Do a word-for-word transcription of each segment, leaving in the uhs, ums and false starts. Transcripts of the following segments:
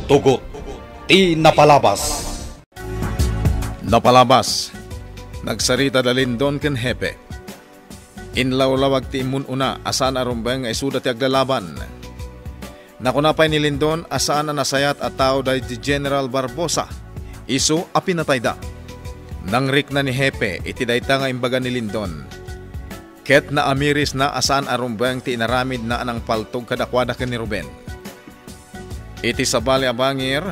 Tugot ti napalabas. Napalabas, nagsarita da Lindon ken Hepe. Inlawlawag ti immun-una a saan a rumbeng nga isuda ti aglalaban. Nakuna pay ni Lindon a saan a nasayat a tao daydi General Barbosa, isu a pinatayda. Nangrikna ni Hepe iti dayta nga imbaga ni Lindon, ket naamirisna a saan a rumbeng ti inaramidna a nangpaltog kadakuada ken ni Ruben. Iti sabali a bangir,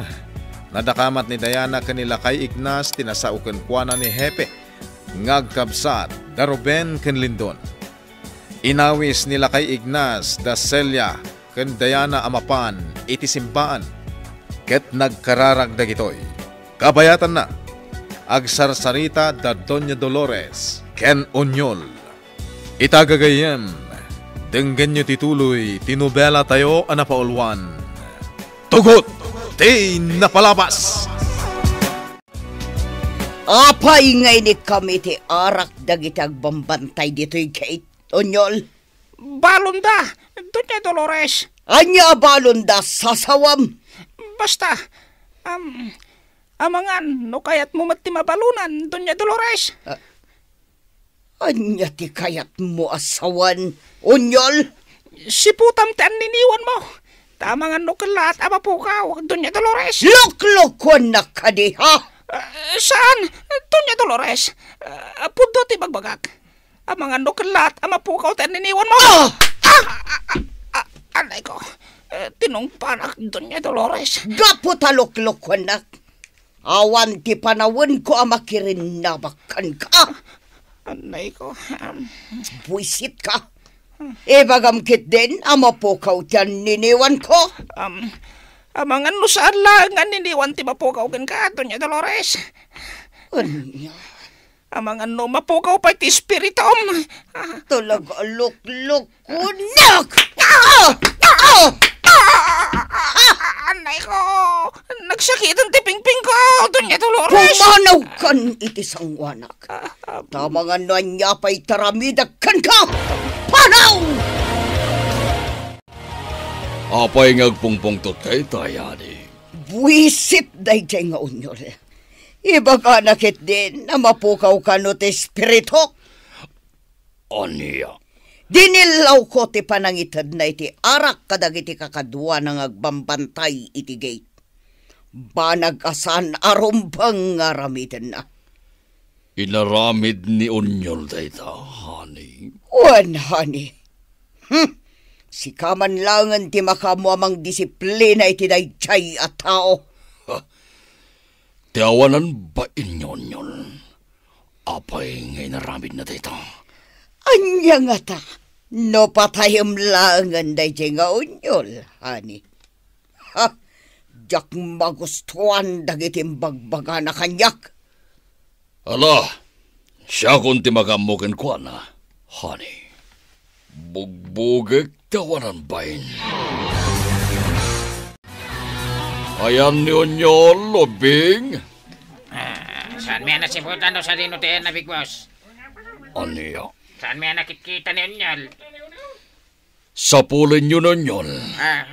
nadakamat ni Diana ken ni Lakay Ignas ti nasao kenkuana ni Hepe nga agkabsat da Ruben ken Lindon. Inawis ni Lakay Ignas da Celia ken Diana a mapan iti simbaan, ket nagkararag dagitoy. Kabayatanna, agsarsarita da Doña Dolores ken Onyol. Ita gagayyem, denggenyo ti tuloy ti nobelatayo a napauluan, Tugot ti Napalabas! Apay nga inikkam iti arak dagiti agbambantay ditoy gate, Onyol? Balonda, Doña Dolores. Ania a balonda, sasawam? Basta, am, amangan no kayatmo met ti mabalonan, Doña Dolores. Ah, ania ti kayatmo a sawen, Onyol? Siputam ti anniniwanmo. Ta amangan no kellaat a mapukaw, Doña Dolores. Luklukuennak kadi, ha? Ah, saan, Doña Dolores. Ah, pudno ti bagbagak. Amangan no kellaat a mapukaw ti anniniwanmo. Ah! Ah, ah, ah, ah, anay ko. Eh, tinungpanak, Doña Dolores. Gapu ta luklukuennak, awan ti panawenko a makirinnabak kenka. Anay ko, um, Buisitka. Ibagam ketdin a mapukaw ti anniniwanko. Um, amangan no saan laeng nga anniniwan ti mapukaw kenka, Doña Dolores. Ania? Amangan no mapukaw pay ti espiritum. Ah. Talaga a luklukuennak! Ah! Ah! Anay ko! Nagsakiten ti pingpingko, Doña Dolores! Pumanaw kan iti sanguanak. Ah, ah. Ta amangan no ania pay ti aramidek kenka! Panaw! Apay nga agpungpungtotka itay, honey? Buisit daydiay nga Onyol. Ibagana ketdin a mapukaw kano ti espirituk. Ania? Dinillawko ti panangitedna iti arak kadagiti kakaduana nga agbambantay iti gate. Banag a saan a rumbeng nga aramidenna. Inaramid ni Onyol dayta, honey? Wen, honey. Hmm. Sika man laengen ti makaammo a mangdisiplina iti daydiay a tao. Ha. Ti awanan bain ni Onyol. Apay nga inaramidna dayta? Ania ngata? No patayem laengen daydiay nga Onyol, honey. Ha? Diak magustuan dagiti imbagbagana kaniak. Ala, siakon ti makaammo kenkuana, honey. Bugbugek ti awanan bain. Ayan ni Onyol, Lubing. Ah, saan mi a nasiputan no sadino ti ayanna, Big Boss? Ania? Saan mi a nakitkita ni Onyol? Sapulenyo ni Onyol. Ah.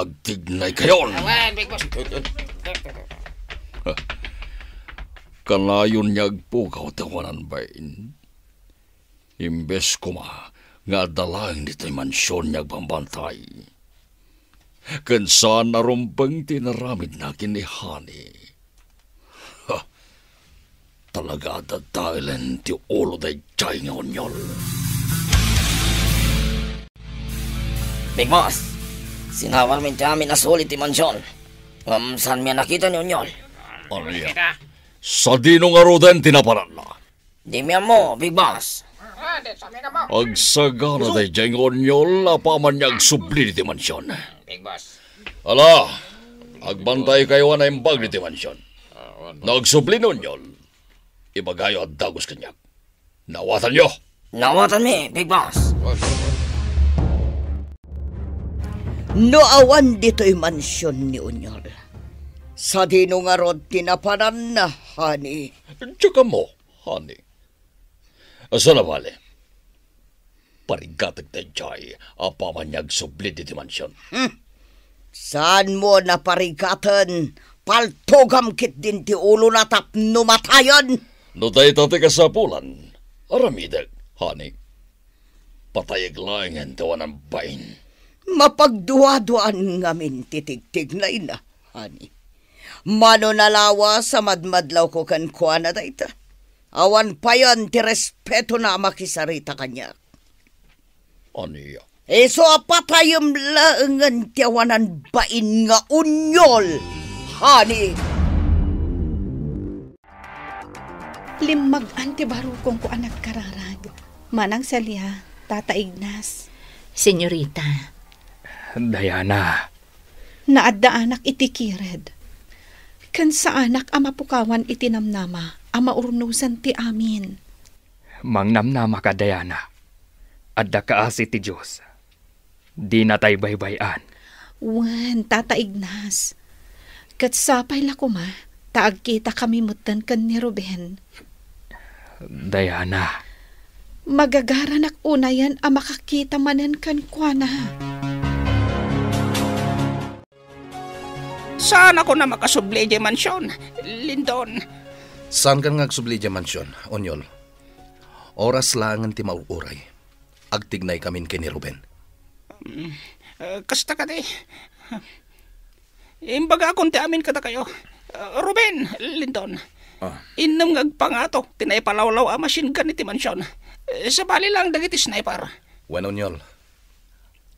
Agtignaykayon. Awan, Big Boss. Kanayon nga agpukaw ti awanan bain. Imbes koma nga adda laeng ditoy mansion nga agbambantay. Ken saan a rumbeng ti inaramidna ken ni Honey. Ha! Talaga a dadaelen ti ulo daydiay nga Onyol. Big Boss, sinawar mi ti amin a suli ti mansion. Ngem saan mi a nakita ni Onyol? Ania? Sadino ngaruden ti napananna? Di mi ammo, Big Boss. Agsagana daydiay nga Onyol apaman nga agsubli ditoy mansion. Big Boss. Ala, agbantaykayo a naimbag ditoy mansion. No agsubli ni Onyol, ibagayo a dagus kaniak. Naawatanyo? Naawatanmi, Big Boss. No awan ditoy mansion ni Onyol, sadino ngarud ti napananna, Honey? Diak ammo, Honey. Ania a bale? Parigatek daydiay apaman nga agsubli ditoy mansion. Hmm. Saanmo a parigaten, paltogam ketdin ti ulona tapno matayen. No dayta ti kasapulan, aramidek, honey. Patayek laengen ti awanan bain. Mapagduaduaan ngamin ti tigtignayna, honey. Mano a lawas a madmadlawko kenkuana dayta. Awan payen ti respetona a makisarita kaniak. Ania? Isu a patayem laengen ti awanan bain nga onyol, honey. Limmag-an ti barukongko a nagkararag. Manang Celia, Tata Ignas. Senyorita. Diana. Naaddaanak iti kired. Ken saanak a mapukawan iti namnama a maurnosen ti amin. Mangnamnamaka, Diana. Adda kaasi ti Dios. Dinatay baybay-an. Wen, Tata Ignas. Ket sapay la koma ta agkitakami metten ken ni Ruben. Diana. Magagaranak unayen a makakita manen kenkuana. Saanakon a makasubli idiay mansion, Lindon. Saankan nga agsubli idiay mansion, Onyol. Oras laengen ti mauray. Agtignaykamin ken ni Ruben. Mm, eh, kasta kadi. Imbagakon ti amin kadakayo. Eh, Ruben, Lindon. Ah. Innem nga agpangato ti naipalawlaw a machine gun iti mansion. Eh, sabali lang dagiti sniper. Wen, Onyol.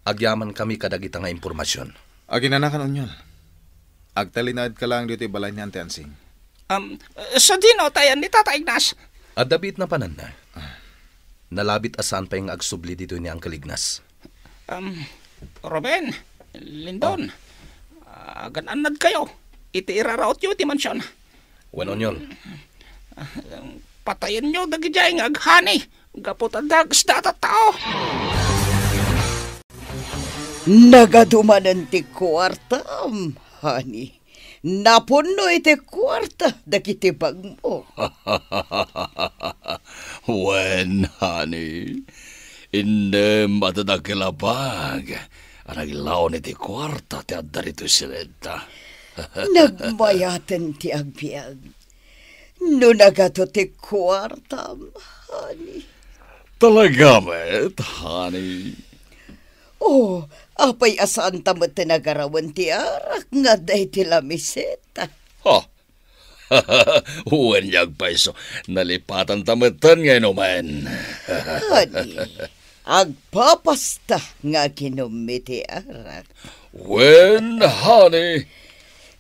Agyamankami kadagita nga impormasion. Aginanakan, Onyol. Agtalinaedka laeng ditoy balay ni Auntie Ansing. Am, sadino tayan ni Tata Ignas? Adda biit napananna. Nalabit a saan pay nga agsubli ditoy ni Uncle Ignas. Am, Ruben, Lindon, oh. Agan-annadkayo iti irarautyo iti mansion. Wen, Onyol. Patayenyo dagidiay nga aghani gapu ta dagsda a tattao. Nagadu manen ti kuartam, honey. Napunno iti kuarta dagiti bagmo. Wen, honey. Innem a dadakkel a bag a naglaon iti kuarta ti adda ditoy siled ta. Nagmayaten ti agbiag. No nagadu ti kuartam, honey. Talaga met, honey? Oh, apay a saanta met ti nagarawen ti arak nga adda iti lamiseta? Ha? Wen, ni agpayso, nalipatanta metten nga inumen. Honey, agpapasta nga aginummi ti arak. Wen, honey.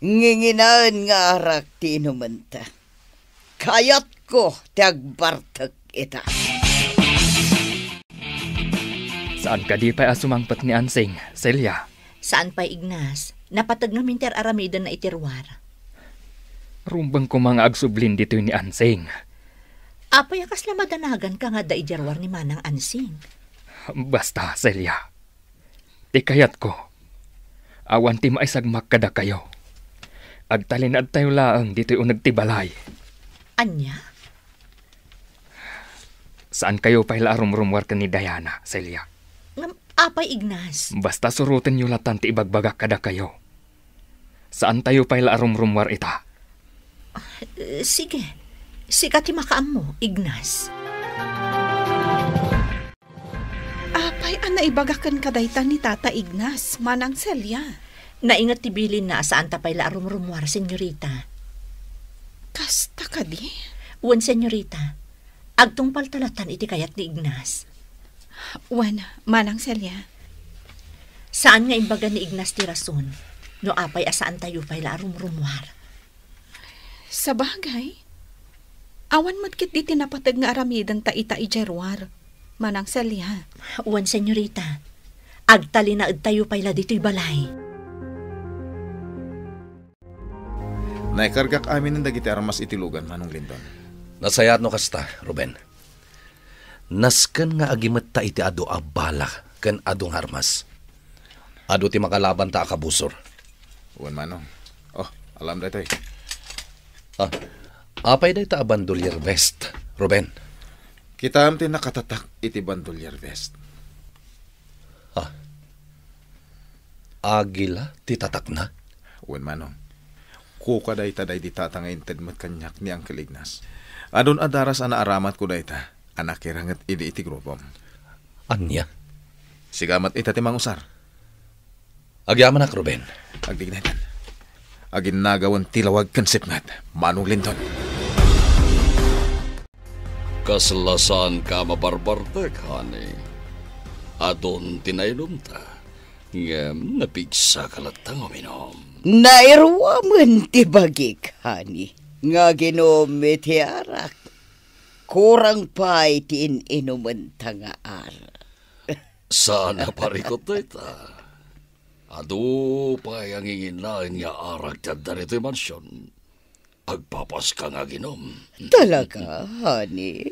Nginginaen nga arak ti inumenta. Kayatko ti agbartek ita. Saan kadi pay a sumangpet ni Ansing, Celia? Saan pay, Ignas. Napateg ngamin ti ar-aramidenna iti ruar. Rumbeng koma nga agsublin ditoy ni Ansing. Apay a kasla madanaganka nga adda idiay ruar ni Manang Ansing? Basta, Celia. Ti kayatko, awan ti maisagmak kadakayo. Agtalinaedtayo laeng ditoy uneg ti balay. Ania? Saankayo pay la a rumrumuar ken ni Diana, Celia. Ngem apay, Ignas? Basta surotenyo latan ti ibagbagak kadakayo. Saantayo pay la a rumrumuar ita. Eh, sige. Sika ti makaammo, Ignas. Apay a naibaga kenka dayta ni Tata Ignas, Manang Celia? Nainget ti bilinna a saanta pay la a rumrumuar, senyorita. Kasta kadi? Wen, senyorita. Agtungpalta latan iti kayat ni Ignas. Wen, Manang Celia. Saan nga imbaga ni Ignas ti rason no apay a saantayo pay la a rumrumuar. Sabagay, awan met ketdi ti napateg nga aramidenta ita idiay ruar, Manang Celia. Wen, senyorita. Agtalinaedtayo pay la ditoy balay. Naikargak aminen dagiti armas iti lugan, Manong Lindon. Nasayaat no kasta, Ruben. Nasken nga agimetta iti adu a bala ken adu nga armas. Adu ti makalabanta a kabusor. Wen, Manong. Oh, alam daytoy. Ah, apay dayta a bandolier vest, Ruben? Kitaem ti nakatatak iti bandolier vest. Ah. Agila ti tatakna? Wen, Manong. Kuka dayta daydi tata nga inted met kaniak ni Uncle Ignas. Adun a daras a naaramatko dayta a nakiranget idi iti grupom. Ania? Sika met ita ti mangusar. Agyamanak, Ruben. Agdignaytan. Aginnagawen ti lawag ken sipnget, Manong Lindon. Kasla saanka a mabarbartek, honey. Adun ti nainumta, ngem napigsaka latta nga uminom. Nairuamen ti bagik, honey, nga aginum iti arak. Kurang pay ti in-inumenta nga arak. Saan a parikut dayta. Adu pay a nginginnaen nga arak ti adda ditoy mansion. Agpapaska nga aginum. Talaga, honey?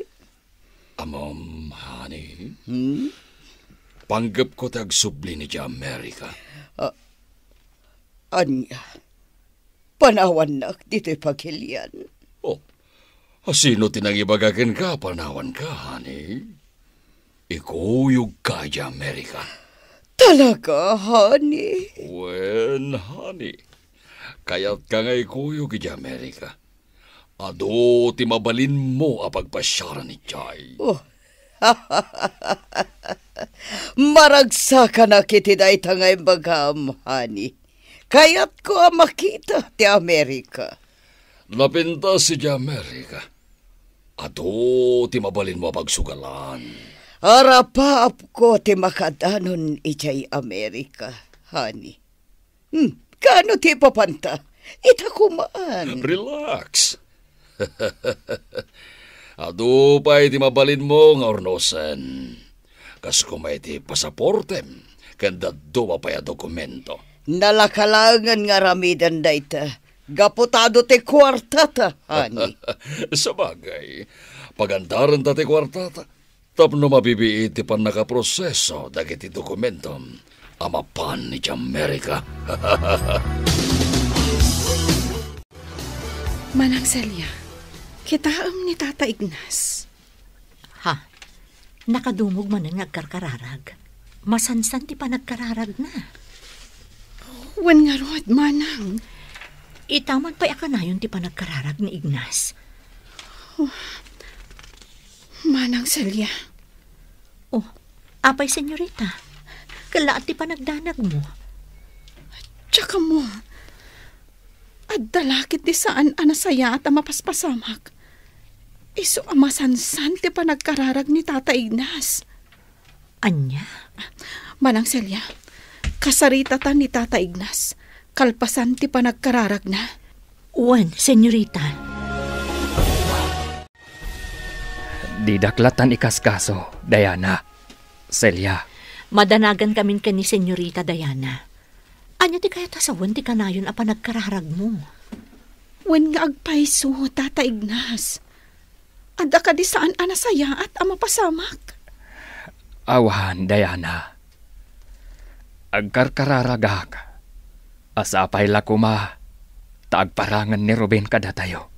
Ammom, honey? Hmm? Panggepko ti agsubli idiay Amerika. Ah, ania? Panawannak ditoy pagilian. Oh, sino ti nangibaga kenka a panawanka, honey? Ikuyogka idiay Amerika. Talaga, honey? Wen, honey. Kayatka nga ikuyog idiay Amerika. Adu ti mabalinmo a pagpasiaran idiay. Oh. Maragsakanak iti dayta nga imbagam, honey. Kayatko a makita ti Amerika. Napintas idiay Amerika. Adu ti mabalinmo a pagsugalan. Arapaapko ti makadanon idiay Amerika, honey. Hmm, kaano ti ipapanta? Ita koman. Relax. Adu pay ti mabalinmo nga urnosen. Kas koma iti pasaportem ken dadduma pay a dokumento. Nalaka laengen nga aramiden dayta. Gapu ta adu ti kuartata, honey. Sabagay, pagandarenta ti kuartata. Tapno mabibiit ti pannakaproseso dagiti dokumentom a mapan idiay Amerika. Manang Celia, kitaem ni Tata Ignas. Ha? Nakadungog manen nga agkarkararag. Masansan ti panagkararagna. Wen ngarud, Manang. Ita man pay a kanayon ti panagkararag ni Ignas. Oh, Manang Celia. Oh, apay, senyorita? Kalaat ti panagdanagmo. Diak ammo. Adda la ketdi saan a nasayaat a mapaspasamak. Isu a masansan ti panagkararag ni Tata Ignas. Ania? Manang Celia, kasaritatan ni Tata Ignas, kalpasan ti panagkararagna. Wen, senyorita. Didak lattan ikaskaso, Diana. Celia. Madanagankamin ken ni Senyorita Diana. Ania ti kayat a sawen ti kanayon a panagkararagmo? Wen nga agpayso, Tata Ignas. Adda kadi saan a nasayaat a mapasamak? Awan, Diana. Agkarkararagak a sapay la koma ta agparangen ni Ruben kadatayo.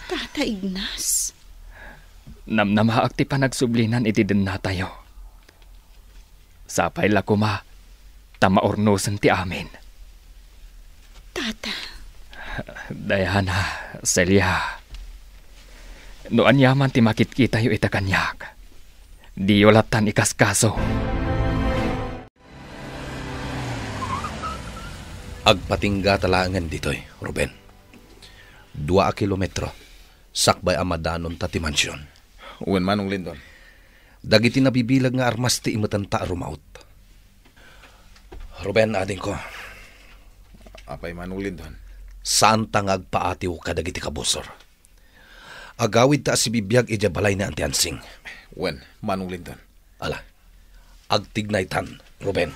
Tata Ignas. Namnamaak ti panagsublinan iti dennatayo. Sapay la koma ta maurnosen ti amin. Tata. Diana, Celia, no ania man ti makitkitayo ita kaniak, diyo lattan ikaskaso. Agpatinggata laengen ditoy, Ruben. Dua a kilometro, sakbay a madanonta ti mansion. Wen, Manong Lindon. Dagiti nabibileg nga armas ti imetenta a rumaut. Ruben, adingko. Apay, Manong Lindon? Saanta nga agpaatiw kadagiti kabusor. Agawidta a sibibiag idiay balay ni Auntie Ansing. Wen, Manong Lindon. Ala, agtignaytan, Ruben.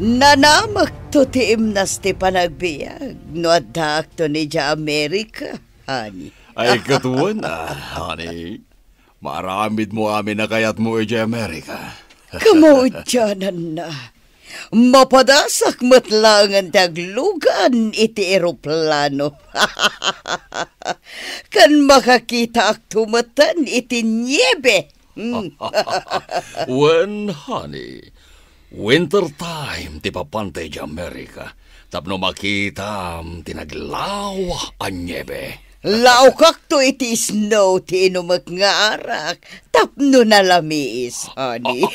Nanamekto ti imnas ti panagbiag no addaakton idiay Amerika, honey. Ay, ket wen a, honey. Maaramidmo amin a kayatmo idiay Amerika. Kamaudiananna, mapadasak met laengen ti aglugan iti eroplano. Ken makakitaakto metten iti niebe. Mm. Wen, honey, winter time ti papanta idiay Amerika tapno makitam ti naglawa a niebe. Laukakto iti snow ti inumek nga arak tapno nalamiis, honey.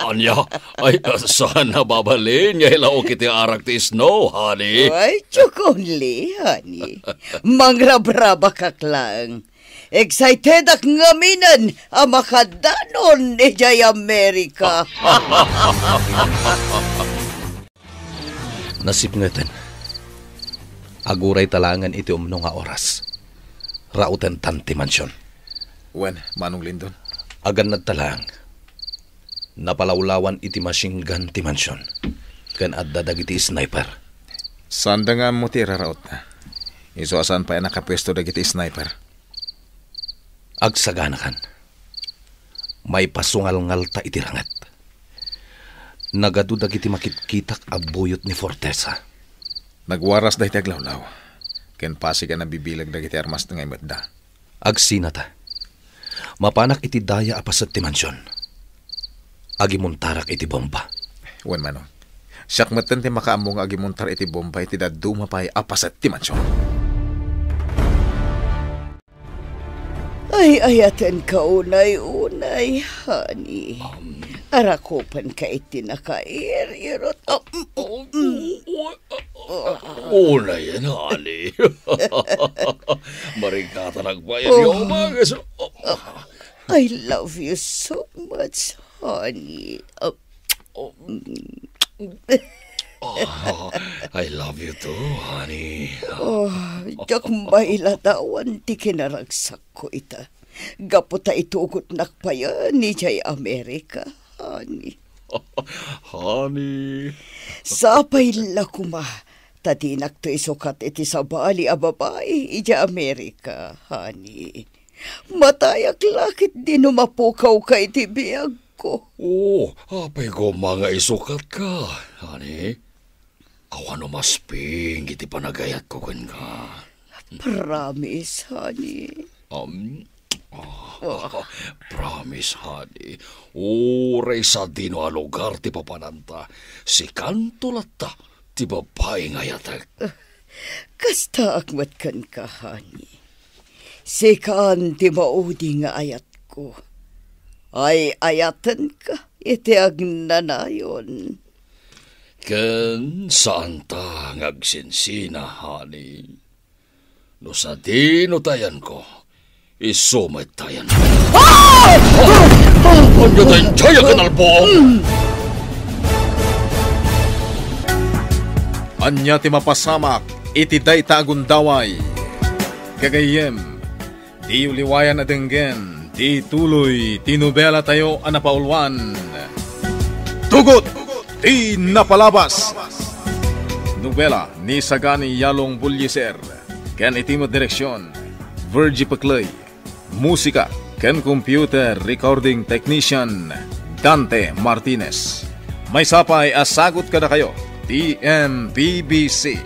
Ania? Ay, saan a mabalin nga ilaok iti arak ti snow, honey? Ay, tsukunli, honey. Mangrabrabakak lang. Excitedak ngaminen a makadanon idiay Amerika. Nasipngeten. Aguray ta laengen iti umno nga oras. Rauten tan ti mansion. Wen, Manong Lindon. Agannad ta laeng. Napalawlawan iti machine gun ti mansion. Ken adda dagiti sniper. Saanda nga ammo ti irarautna. Isu a saan pay a nakapuesto dagiti sniper. Agsaganakan. Maipasungalngalta iti ranget. Nagadu dagiti makitkitak a buyot ni Fortesa. Nagwaras dayta aglawlaw, ken pasig a nabibileg dagiti armas nga imetda. Agsinata. Mapanak iti daya a paset ti mansion. Agimuntarak iti bomba. Wen, Manong. Siak metten ti makaammo nga agimuntar iti bomba iti dadduma pay a paset ti mansion. Ay, ayatenka unay-unay, honey. Arakupenka iti nakair-irot. Oh, mm, mm. Unayen, honey. Marigatan agbayan nga umagas. I love you so much, honey. Oh, mm. Oh, I love you too, honey. Oh, diak mailadawan ti kinaragsakko ita. Gapu ta itugotnak payen idiay Amerika, honey. Honey. Sapay la koma, ta dinakto isukat iti sabali a babai idiay Amerika, honey. Matayak la ketdi no mapukawka iti biagko. Oh, apay koma nga isukatka, honey. Awan umasping iti panagayatko kenka. Promise, honey. Um, ah, promise, honey. Uray sadino a lugar ti papananta, sikanto latta ti babai nga ayatek. Kastaak met kenka, honey. Sikan ti maudi nga ayatko. Ay-ayatenka iti agnanayon. Ken saanta nga agsinsina, honey. No sadino ti ayanko, isu met ti ayanko. Ah! Ania daydiay a kinalbong? Ania ti mapasamak iti dayta a gundaway? Gagayyem, diyo liwayan a denggen ti tuloy ti nobelatayo a napauluan, Tugot ti Napalabas. Nobela ni Sagani Yalong Bullieser, ken iti met direksion, Virgie Pecley. Musika ken computer recording technician, Dante Martinez. Maysa pay a sagut kadakayo ti M P B C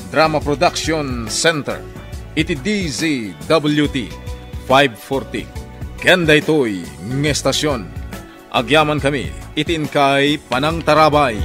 Drama Production Center iti D Z W T five forty. Ken daytoy nga estasion, agyamankami iti inkay panangtarabay.